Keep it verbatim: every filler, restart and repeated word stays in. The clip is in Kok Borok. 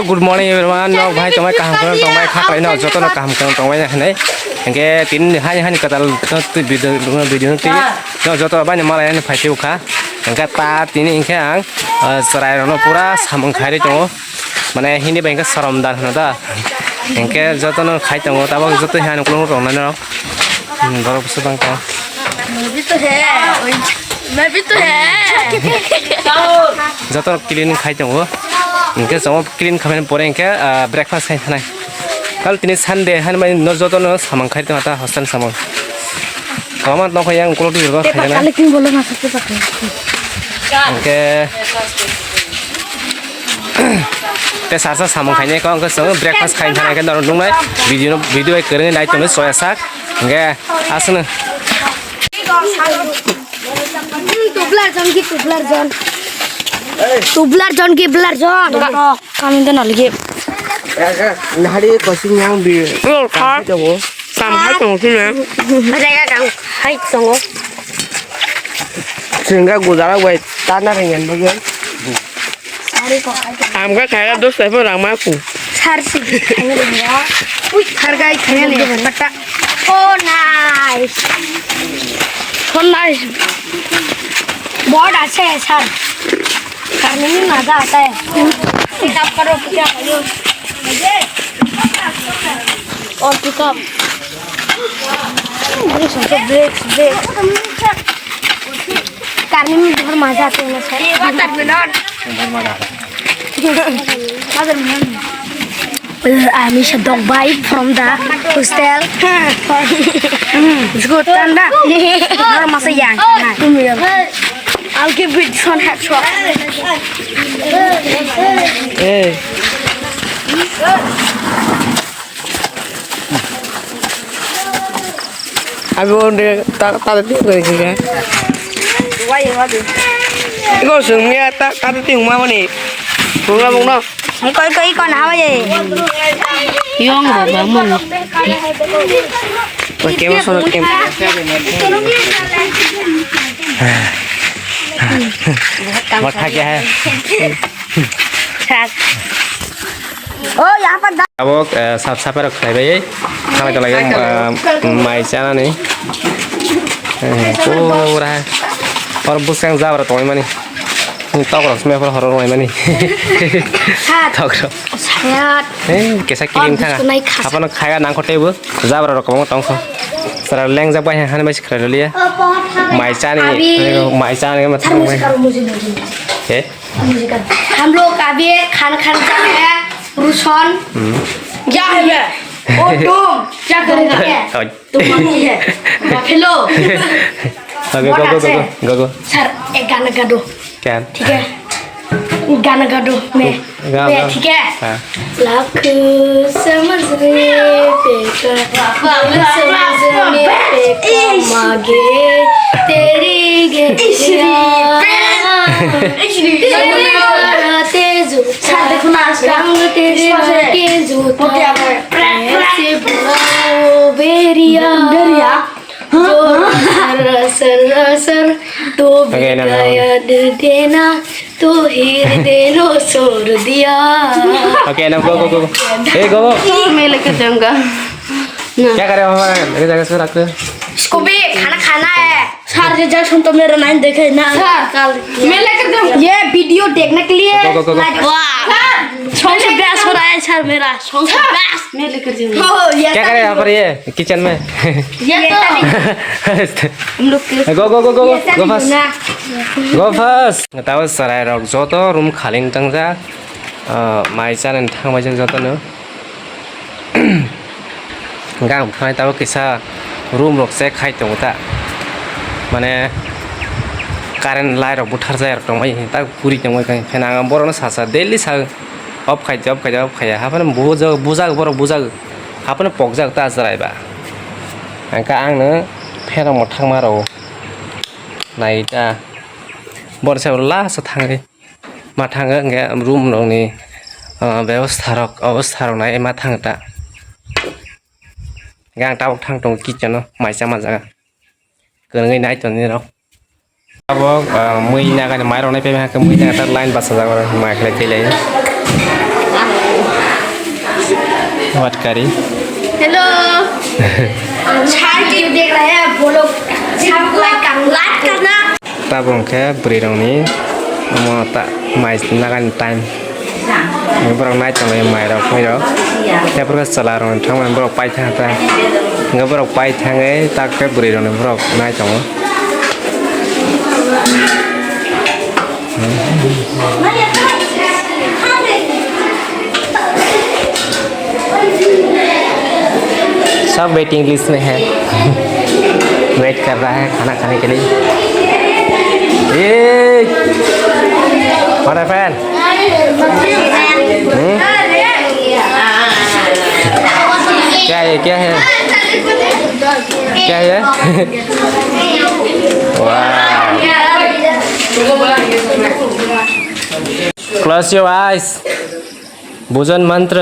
Good morning everyone, nok bai tongbai kaham kwrwng tongbai khaklai no joto no kaham kwrwng tongbai hinwi. Hwnkhe tini hani hani kwtal no twi video, video no twi no joto bai no malai no phai twi kha. Hwnkhe ta tini hwnkhe ang, ah, chwrai rok no pura samung khairwi tongo. Mane hindi bai hwnkhe sorom dar hwno da. Hwnkhe joto no khai tongo, tabok joto hani ukulung rok nai no. Hmm, borok bwswk bang tongo. मैं भी तो है, मैं भी तो है। Joto clean khai tongo. Hwnkhe chwng clean khamani pore hwnkhe, ah, breakfast khai thanai. Kal tini Sunday hani bai no joto no samung khai tongma ta hostel samung. Kwbangma nokho yang ukulok twi rwgo Pepa khai jana. Collecting bolo na sakhe sakhe. Hwnkhe te sarsa samung khainai kho hwnkhe chwng breakfast khai thanai khe norok nuknai video no, video bai kwrwngwi nai tongo soya sak. Hwnkhe aswkno. Tublar jon ki tublar jon. Tublar jon ki blar jon. Kami dan lagi. Nahari kosing yang bi. Yo, kha. Kami tongo sini. Ada ya kang. Hai tongo. Sehingga gudara bai tanah dengan bagian. Amga kaya dos type rang maku. Sar si. Ui, hargai kaya ni. Bata. Oh, nice. So nice. बहुत अच्छा है सर। करने में मजा आता है। पिकअप करो, pickup करो। और pickup. Brake, brake, brake. Karni mi bahar maza aate hain na sir. Ye baat aap ne na. Bahar maza aata hai. Bahar maza. Uh, I'm Isha Dogbhai from the hostel. It's good, tanda. Bahar maza yang. I'll give it one headshot. Hey. Abi onde ta ta ti ko ke. Iko sung ya ta ta ti ma mani. Bunga bung no. Koi koi kon awa je. Yong ba ba mon. Ko ke mo sono ke. Makha kya hai? Oh, yahan par da- Abo, eh, sap sap rok khlai bai. Kala kala yang, eh, mai chana ni. Eh, pura. Or busang jabra tongmani. Tok rok sme por horor mai mani. Tok rok. Eh, kesa kirim thanga. Apano khaya nang khote bu. Jabra rok kong tong kho. Sara leng jak bai han bai sikra liya. Mai chani, mai chani ma thang mai. Eh? हम लोग अभी खाना खाने जा रहे हैं, रुशन। क्या है बे? ओ तुम क्या करेगा? तुम मम्मी है। Hello. Go, go, go, go, go, go. Sir, एक गाना गा दो। क्या? ठीक है। गाना गा दो। मैं, मैं, ठीक है। हाँ। लाख समझ रे बेटा, समझ रे बेटा, मागे तेरी गैया। तेजू, रंग तेरे तेजू, ऐसे बुलाओ बेरिया। Sar, sar, sar, to bhi gaya dil dena, to hirde no sor diya. Okay, now go, go, go, go. Hey, go, go. मैं लेके जाऊंगा। क्या करे हो हमारे? मेरे जगह से रख। इसको भी खाना खाना है। सर, ये जैक्सन तो मेरा नाम देखे ना। सर, मैं लेकर जाऊंगा। ये वीडियो देखने के लिए। Go, go, go, go. वाह। सबसे बेस्ट हो रहा है सर मेरा। सबसे बेस्ट। मैं लेकर जाऊंगा। क्या करे यहाँ पर ये किचन में? ये तो हम लोग के Go, go, go, go, go. Go fast. Go fast. Tao sarai rok joto room khali tang jak. Ah, mai chana thang mai jak joto no. Gang thang tao kisa room rok se khai tongo ta. Mane current light rok buthar jai rok tong mai ta puri tong mai kai. Phena ang borok no sasa daily sa off khai off khai off khai. Haphano bujak bujak borok bujak. Haphano pokjak ta chwrai ba. Hwnkhe ang no pherok mwthangma rw nai ta. Borok se last o thangwi ma thango hwnkhe room rokni, ah, bebostha rok, obostha rok nai ma thango ta. Hwnkhe ang tabuk thang tongo kitchen o mai chama jaga. Kwrwngwi nai toni rok. Abo, ah, mui nagani mai rok nai phaima hwnkhe mui naga tak line bachajak oro mai khlai twi lai. What curry? Hello। छाई के देख रहे हैं वो लोग। छाप लाइक कर लाइक करना। Tabuk khe bwrwi rokni omo ta mai nagani time. Borok nai tonglai mai rok phai rok. Tei borok chwla rok thangmani borok pai thang ta. Hwnkhe borok pai thangwi tak khe bwrwi rokni borok nai tongo. सब waiting list में है। वेट कर रहा है खाना खाने के लिए। ए, what happened? हम्म? क्या है, क्या है? क्या है? वाह। Close your eyes. भोजन मन्त्र।